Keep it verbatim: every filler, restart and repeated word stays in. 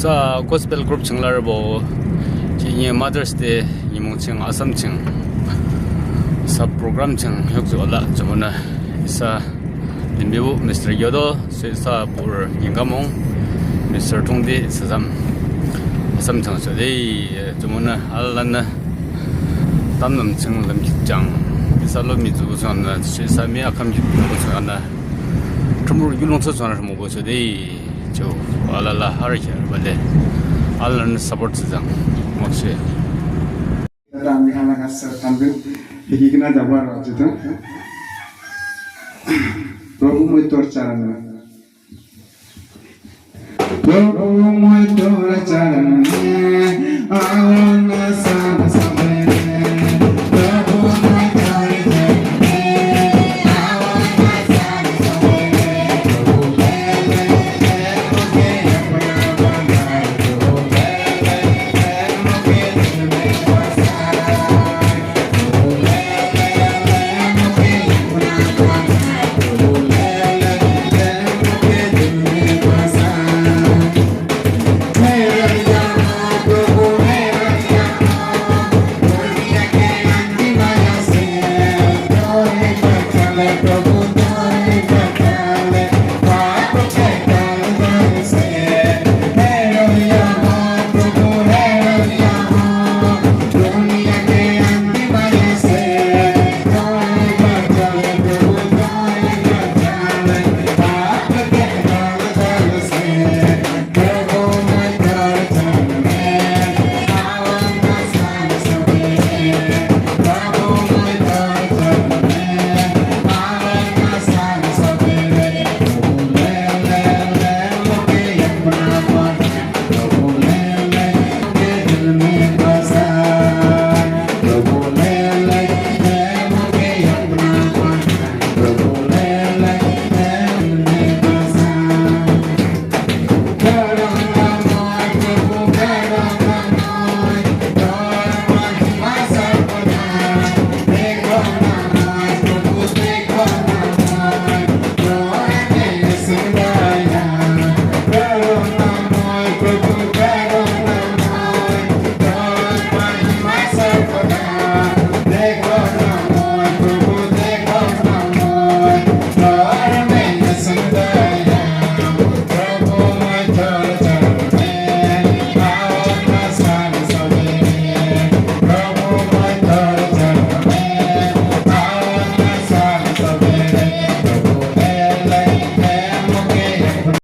Isa gospel group ching larübo, ju inü Mother's Day nimung ching Assam ching isa program ching yukzüa la. Jumonü isa limbe Mister Yodo, so isa pur Yingamung, Mister Tungdi, isa sam Assam ching so de. Jumonü alalanü tamnüm ching lümkhi jang, isa lomi tsübusunü, so isa mi akhamkhi tsübusunü, thumur yulung tsübusunü thumubo so de. Ju alala harikhi arübah le, alalanü support thsüjang. Mokse. Tata ami alala sir tamdün, hiki kina jabwa ra jitang. Prabhu moitor charan. Prabhu moitor charan.